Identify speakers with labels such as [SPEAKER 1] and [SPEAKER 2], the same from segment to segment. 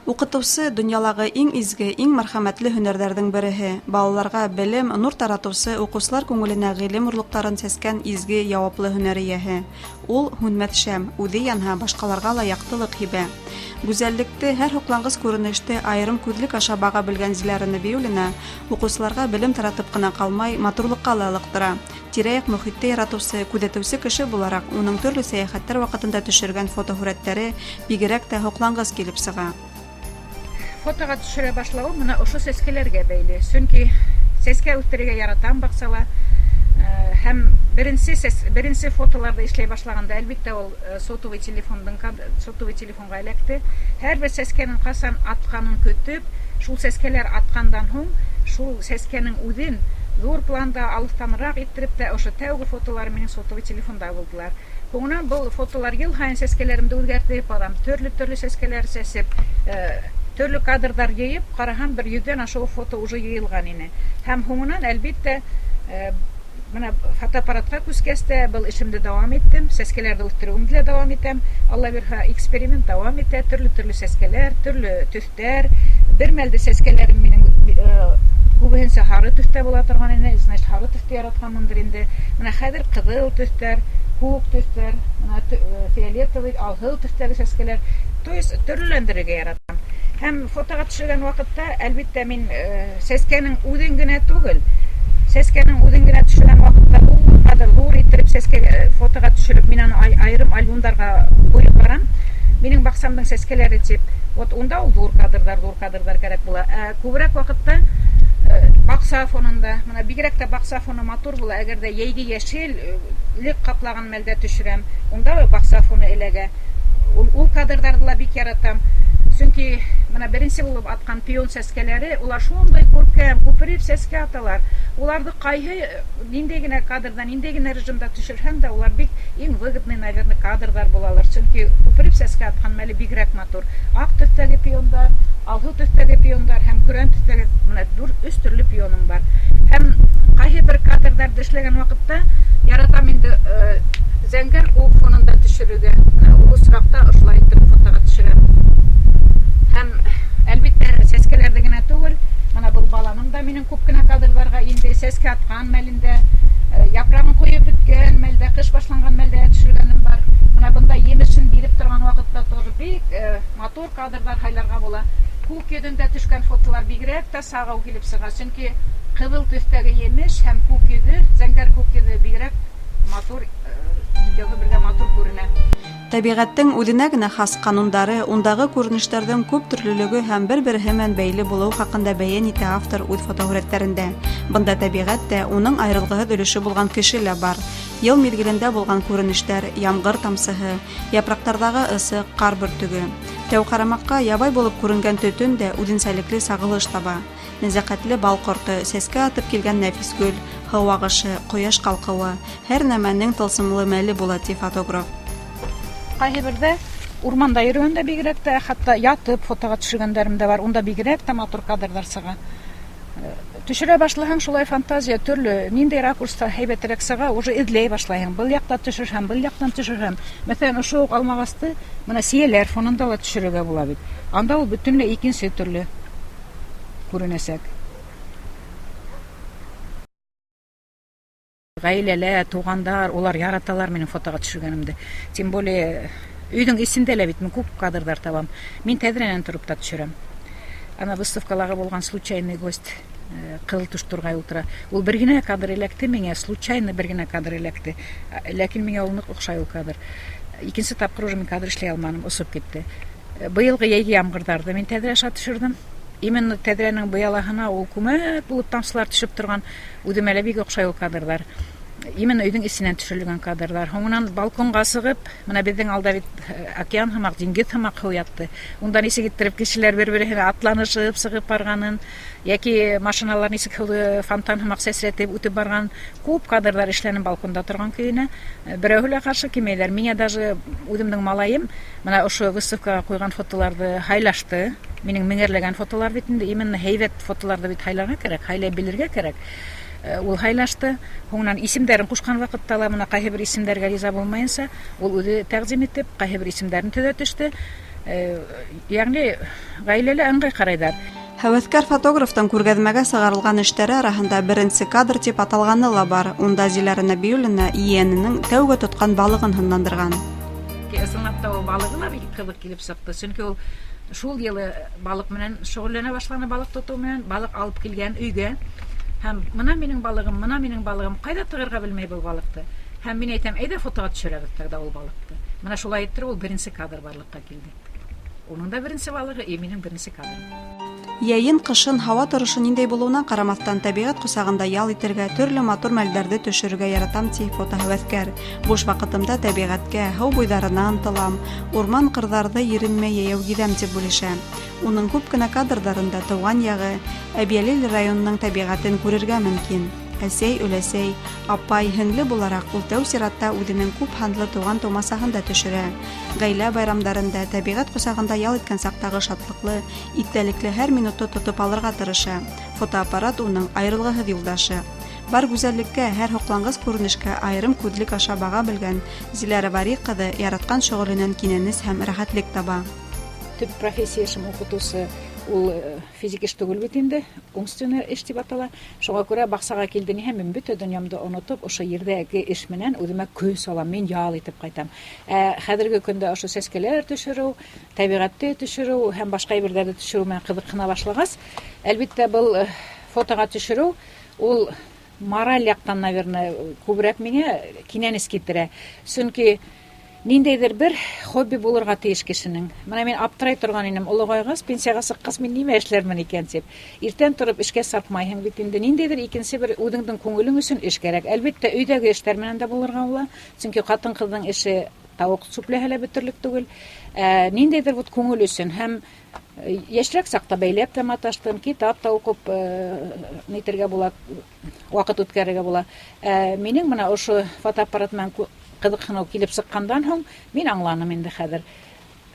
[SPEAKER 1] Уҡытыусы — донъялағы иң изге, иң мәрхәмәтле һөнәрҙәрҙең береһе. Балаларға белем, нур таратыусы, уҡыусылар күңеленә ғилем орлоҡтарын сәскән изге, яуаплы һөнәр эйәһе. Ул — һүнмәҫ шәм, үҙе янһа, башҡаларға ла яҡтылыҡ һибә. Гүзәллекте, һәр һоҡланғыс күренеште айырым күҙлек аша баға белгән Диляра Нәбиуллина уҡыусыларға белем таратып ҡына ҡалмай, матурлыҡҡа ла ылыҡтыра. Тирә-яҡ мөхитте яратыусы, күҙәтеүсе кеше булараҡ, уның төрлө сәйәхәттәр ваҡытында төшөргән фотоһүрәттәре бигерәк тә һоҡланғыс килеп сыға.
[SPEAKER 2] Фотоға төшөрә башлауым мына ошо сәскәләргә бәйле. Сөнки сәскә үҫтерергә яратам баҡсала. Һәм беренсе фотоларҙы эшләй башлағанда, әлбиттә, ул сотовый телефонға эләкте. Һәр бер сәскәнең ҡасан атҡанын көтөп, шул сәскәләр атҡандан һуң, шул сәскәнең үҙен ҙур планда алыҫтаныраҡ иттереп тә, ошо тәүге фотолар минең сотовый телефонда булдылар. Һуңынан был фотолар йыл һайын сәскәләремде үҙгәртеп алам, төрлө-төрлө сәскәләр сәсеп, төрлө кадрҙар йыйып, ҡараһам, бер 100-ҙән ашыу фото уже йыйылған ине. Һәм һуңынан, әлбиттә, мына фотоаппаратҡа күскәс тә был эшемде дауам иттем, сәскәләрҙе үҫтереүемде лә дауам итәм. Алла бирһә, эксперимент дауам итә, төрлө-төрлө сәскәләр, төрлө төҫтәр. Бер мәлде сәскәләрем минең күбеһенсә һары төҫтә була торған ине, значит, һары төҫтө яратҡанмындыр инде. Мына хәҙер ҡыҙыл төҫтәр, күк төҫтәр, мына фиолетовый, алһыу төҫтәге сәскәләр. То есть төрлөләндерергә яратам. Һәм фотоға төшөргән ваҡытта, әлбиттә, мин сәскәнең үҙен генә түгел, сәскәнең үҙен генә төшөргән ваҡытта ул ҡәҙәр ҙур иттереп сәскә фотоға төшөрөп, мин аны айырым альбомдарға ҡуйып барам. Минең баҡсамдың сәскәләре тип. Вот унда ул ҙур кадрҙар кәрәк була. Ә күберәк ваҡытта баҡса фонында, мына бигерәк тә баҡса фоны матур була, әгәр ҙә йәйге йәшел лек ҡаплаған мәлдә төшөрәм, унда баҡса фоны эләгә. Ул кадрҙарҙы ла бик яратам. Сөнки мына беренсе булып атҡан пион сәскәләре, улар шундай күркәм, күпереп сәскә аталар. Уларҙы ҡайһы ниндәй генә кадрҙа, ниндәй генә режимда төшөрһәң дә, улар бик иң выгодный, наверное, кадрҙар булалар. Сөнки күпереп сәскә атҡан мәле бигерәк матур. Аҡ төҫтәге пиондар, алһыу төҫтәге пиондар һәм көрән төҫтәге, мына дүрт, өс төрлө пионым бар. Һәм ҡайһы бер кадрҙарҙы эшләгән ваҡытта яратам инде зәңгәр күк фонында төшөрөргә. Менә ул осраҡта ошолай итеп фотоға төшөрәм. Һәм әлбиттә сәскәләрҙе генә түгел, мына был баланым да минең күп кенә кадрҙарға инде сәскә атҡан мәлендә, япрағын ҡойоп бөткән мәлдә, ҡыш башланған мәлдә төшөргәнем бар. Мына бында емешен биреп торған ваҡытта тоже бик матур кадрҙар һайларға була. Күк йөҙөндә төшкән фотолар бигерәк тә сағыу килеп сыға, сөнки ҡыҙыл төҫтәге емеш һәм күк йөҙө, зәңгәр күк йөҙө бигерәк матур, икәүһе бергә матур күренә.
[SPEAKER 1] Тәбиғәттең үҙенә генә хас ҡанундары, ундағы күренештәрҙең күп төрлөлөгө һәм бер-береһе менән бәйле булыуы хаҡында бәйән итә автор үҙ фотоһүрәттәрендә. Бында тәбиғәт тә, уның айырылғыһыҙ өлөшө булған кеше лә бар. Йыл миҙгелендә булған күренештәр, ямғыр тамсыһы, япраҡтарҙағы ысыҡ, ҡар бөртөгө. Тәү ҡарамаҡҡа ябай булып күренгән төтөн дә үҙенсәлекле сағылыш таба. Нәзәкәтле бал ҡорто, сәскә атып килгән нәфис гөл, һыу ағышы, ҡояш ҡалҡыуы — һәр нәмәнең тылсымлы мәле була, ти фотограф.
[SPEAKER 2] Ҡайһы берҙә урманда йөрөгәндә бигерәк тә, хатта ятып фотоға төшөргәндәрем дә бар. Унда бигерәк тә матур кадрҙар сыға. Төшөрә башлаһаң, шулай фантазия төрлө, ниндәй ракурста һәйбәтерәк сыға, уже эҙләй башлайһың. Был яҡта төшөрһәм, был яҡтан төшөрһәм. Мәҫәлән, ошо уҡ алмағасты мына сейәләр фонында ла төшөрөргә була бит. Анда ул бөтөнләй икенсе төрлө күренәсәк. Ғаиләлә, туғандар, улар яраталар минең фотоға төшөргәнемде. Тем более өйҙөң эсендә лә бит мин күп кадрҙар табам. Мин тәҙрәнән тороп та төшөрәм. Ана выставкалағы булған случайный гость, ҡыҙыл түш турғай ултыра. Ул бер генә кадр эләкте миңә, случайно бер генә кадр эләкте. Ләкин миңә ул ныҡ оҡшай ул кадр. Икенсе тапҡыр уже мин кадр эшләй алманым, осоп китте. Быйылғы йәйге ямғырҙарҙы мин тәҙрә аша төшөрҙөм. Именно тәҙрәнең быялаһына ул күмәк булып тамсылар төшөп торған. Үҙемә лә бик оҡшай ул кадрҙар. Именно өйҙөң эсенән төшөрөлгән кадрҙар. Һуңынан балконға сығып, мына беҙҙең алда бит океан һымаҡ, диңгеҙ һымаҡ һыу ятты. Унда нисек иттереп кешеләр бер-береһенә атланышып сығып барғанын, йәки машиналар нисек һыуҙы фонтан һымаҡ сәсрәтеп үтеп барған, күп кадрҙар эшләнем балконда торған көйөнә. Берәүһе лә ҡаршы килмәйҙәр. Миңә даже үҙемдең малайым мына ошо выставкаға ҡуйған фотоларҙы һайлашты. Минең меңәрләгән фотолар бит инде, именно һәйбәт фотоларҙы бит һайларға кәрәк, һайлай белергә кәрәк. Ул һайлашты. Һуңынан исемдәрен ҡушҡан ваҡытта ла мына ҡайһы бер исемдәргә риза булмайынса, ул үҙе тәҡдим итеп, ҡайһы бер исемдәрен төҙәтеште. Ягъни ғаиләлә ыңғай ҡарайҙар.
[SPEAKER 1] Һәүәҫкәр фотографтың күргәҙмәгә сығарылған эштәре араһында «Беренсе кадр» тип аталғаны ла бар. Унда Зиләра Нәбиуллина ейәненең тәүге тотҡан балығын һынландырған.
[SPEAKER 2] Ысынлап та, ул балығы ла бик ҡыҙыҡ килеп сыҡты. Сөнки ул шул йылы балыҡ менән шөғөлләнә башланы, балыҡ тотоу менән, балыҡ алып килгән өйгә. Һәм бына минең балығым, бына минең балығым, ҡайҙа тығырға белмәй был балыҡты. Һәм мин әйтәм, әйҙә фотоға төшөрәбеҙ тогда ул балыҡты. Бына шулай иттереп ул беренсе кадр барлыҡҡа килде. Уның да беренсе балығы, и минең беренсе кадрым.
[SPEAKER 1] Йәйен, ҡышын һауа торошо ниндәй булыуына ҡарамаҫтан, тәбиғәт ҡосағында ял итергә, төрлө матур мәлдәрҙе төшөрөргә яратам, ти фотоһәүәҫкәр. Буш ваҡытымда тәбиғәткә, һыу буйҙарына ынтылам, урман-ҡырҙарҙы иренмәй йәйәү гиҙәм, тип бүлешә. Уның күп кенә кадрҙарында тыуған яғы, Әбйәлил районының тәбиғәтен күрергә мөмкин. Әсәй, өләсәй, апай, һеңле булараҡ ул тәү сиратта үҙенең күп һанлы туған-тыумасаһын да төшөрә. Ғаилә байрамдарында, тәбиғәт ҡосағында ял иткән саҡтағы шатлыҡлы, иҫтәлекле һәр минутты тотоп алырға тырыша. Фотоаппарат уның айырылғыһыҙ юлдашы. Бар гүзәллеккә, һәр һоҡланғыс күренешкә айырым күҙлек аша баға белгән Зиләра Вари ҡыҙы яратҡан шөғөлөнән кинәнес һәм рәхәтлек таба.
[SPEAKER 2] Төп профессия эшем уҡытыусы, ул физик эш түгел бит инде, умственный эш тип атала. Шуға күрә баҡсаға килдем һәм мин бөтә донъямды онотоп, ошо ерҙәге эш менән үҙемә көс алам, мин ял итеп ҡайтам. Ә хәҙерге көндә ошо сәскәләр төшөрөү, тәбиғәтте төшөрөү һәм башҡа әйберҙәрҙе төшөрөү менән ҡыҙыҡһына башлағас, әлбиттә, был фотоға төшөрөү ул мораль яҡтан, наверное, күберәк миңә кинәнес килтерә. Сөнки ниндәйҙер бер хобби булырға тейеш кешенең. Бына мин аптырай торған инем, олоғайғас, пенсияға сыҡҡас мин нимә эшләрмен икән тип. Иртән тороп эшкә сапмайһың бит инде. Ниндәйҙер икенсе бер үҙеңдең күңелең өсөн эш кәрәк. Әлбиттә, өйҙәге эштәр менән дә булырға була. Сөнки ҡатын-ҡыҙҙың эше тауыҡ сүпләһә лә бөтөрлөк түгел. Ниндәйҙер вот күңел өсөн һәм йәшерәк саҡта бәйләп тә маташтым, китап та уҡып нитергә була, ваҡыт үткәрергә була. Минең бына ошо фотоаппарат менән ҡыҙыҡһыныу килеп сыҡҡандан һуң мин аңланым инде хәҙер.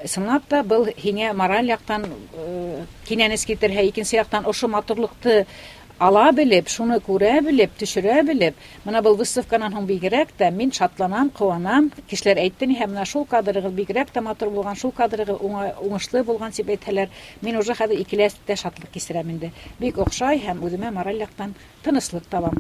[SPEAKER 2] Ысынлап та был һиңә мораль яҡтан кинәнес килтерһә, икенсе яҡтан ошо матурлыҡты ала белеп, шуны күрә белеп, төшөрә белеп, бына был выставканан һуң бигерәк тә мин шатланам, ҡыуанам. Кешеләр әйтте ниһә, бына шул кадрығыҙ бигерәк тә матур булған, шул кадрығыҙ уңышлы булған тип әйтһәләр, мин уже хәҙер икеләтә шатлыҡ кисерәм инде. Бик оҡшай һәм үҙемә мораль яҡтан тыныслыҡ табам.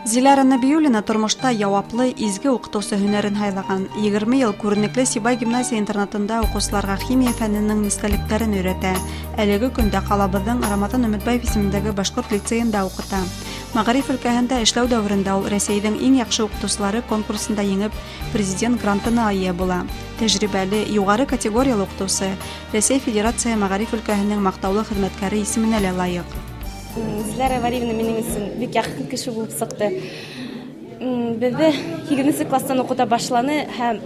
[SPEAKER 1] Зиләра Нәбиуллина тормошта яуаплы, изге уҡытыусы һөнәрен һайлаған. 20 йыл күренекле Сибай гимназия интернатында уҡыусыларға химия фәненең нескәлектәрен өйрәтә. Әлеге көндә ҡалабыҙҙың Рамаҙан Өмөтбаев исемендәге башҡорт лицейында уҡыта. Мәғариф өлкәһендә эшләү дәүерендә ул Рәсәйҙең иң яҡшы уҡытыусылары конкурсында еңеп, президент грантына эйә була. Тәжрибәле, юғары категориялы уҡытыусы Рәсәй Федерация мәғариф өлкәһенең маҡтаулы хеҙмәткәре исеменә лә лайыҡ.
[SPEAKER 3] Зиләра Вариевна минең өсөн бик яҡын кеше булып сыҡты. Беҙҙе 8-нсе класстан уҡыта башланы һәм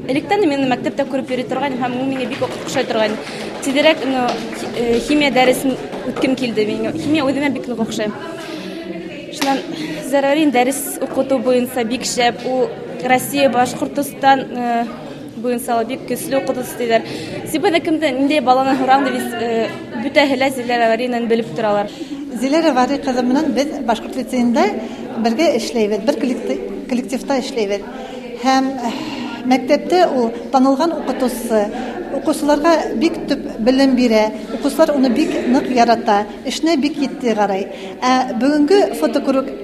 [SPEAKER 3] электән мин мәктәптә күреп йөрөй торғайным һәм ул миңә бик оҡшай торғайны. Тиҙерәк химия дәресен үткем килде. Миңә химия үҙемә бик ныҡ оҡшай. Шунан Зиләра Вариевна дәрес уҡытыу буйынса бик шәп. Ул Россия, Башҡортостан буйынса ла бик көслө уҡытыусы тиҙәр. Сибайҙа кемде, ниндәй баланы һорағың да бөтәһе лә Зиләра Вариевнаны белеп торалар.
[SPEAKER 4] Зиләра Вари ҡыҙы менән беҙ башҡорт лицейында бергә эшләйбеҙ, бер коллективта эшләйбеҙ. Һәм мәктәптә ул танылған уҡытыусы, уҡыусыларға бик төп белем бирә, уҡыусылар уны бик ныҡ ярата, эшенә бик етди ҡарай. Ә бөгөнгө фото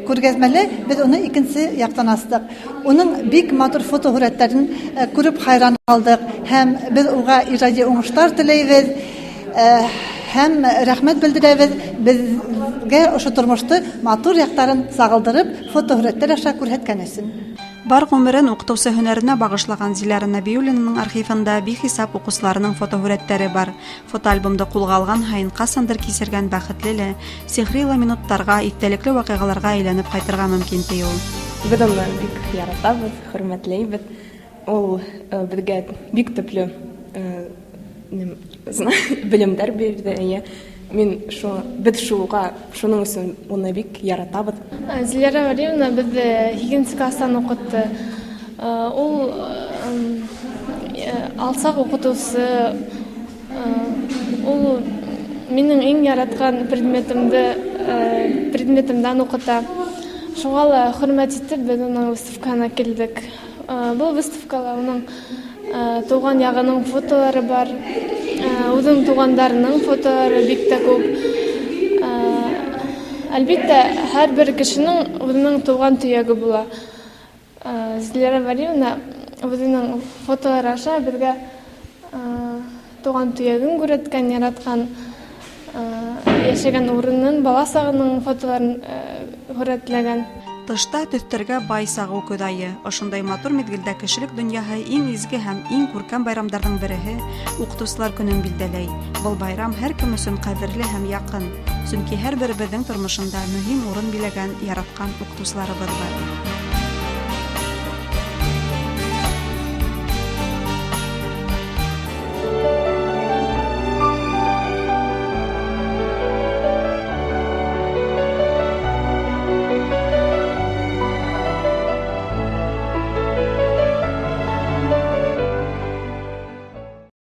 [SPEAKER 4] күргәҙмәлә беҙ уны икенсе яҡтан астыҡ. Уның бик матур фотоһүрәттәрен күреп хайран ҡалдыҡ һәм беҙ уға ижади уңыштар теләйбеҙ, һәм рәхмәт белдерәбеҙ беҙгә ошо тормошто матур яҡтарын сағылдырып фотоһүрәттәр аша күрһәткән өсөн.
[SPEAKER 1] Бар ғүмерен уҡытыусы һөнәренә бағышлаған Зиләра Нәбиуллинаның архивында бихисап уҡыусыларының фотоһүрәттәре бар. Фотоальбомды ҡулға алған һайын ҡасандыр кисергән бәхетле лә, сихри ла минуттарға, иҫтәлекле ваҡиғаларға әйләнеп ҡайтырға мөмкин, ти ул.
[SPEAKER 5] Беҙ уны бик яратабыҙ, хөрмәтләйбеҙ. Ул беҙгә бик төплө белемдәр бирҙе, эйе. Беҙ шуның өсөн уны бик яратабыҙ.
[SPEAKER 6] Зиләра Вариевна беҙҙе 8-нсе класстан уҡытты. Ул алсаҡ уҡытыусы, ул минең иң яратҡан предметымдан уҡыта. Шуға ла хөрмәт итеп беҙ уның выставкаһына килдек. Был выставкала уның Туған яғының фотолары бар, үҙенең туғандарының фотолары бик тә күп. Әлбиттә, һәрбер кешенең үҙенең туған төйәге була. Зиләрә Вәлиевна үҙенең фотолары аша беҙгә туған төйәген күрһәткән, яратҡан йәшәгән урынын, бала сағының фотоларын һүрәтләгән.
[SPEAKER 1] Тышта төҫтәргә бай сағыу көҙ айы. Ошондай матур миҙгелдә кешелек донъяһы иң изге һәм иң күркәм байрамдарҙың береһе Уҡытыусылар көнөн билдәләй. Был байрам һәр кем өсөн ҡәҙерле һәм яҡын, сөнки һәр беребеҙҙең тормошонда мөһим урын биләгән яратҡан уҡытыусыларыбыҙ бар.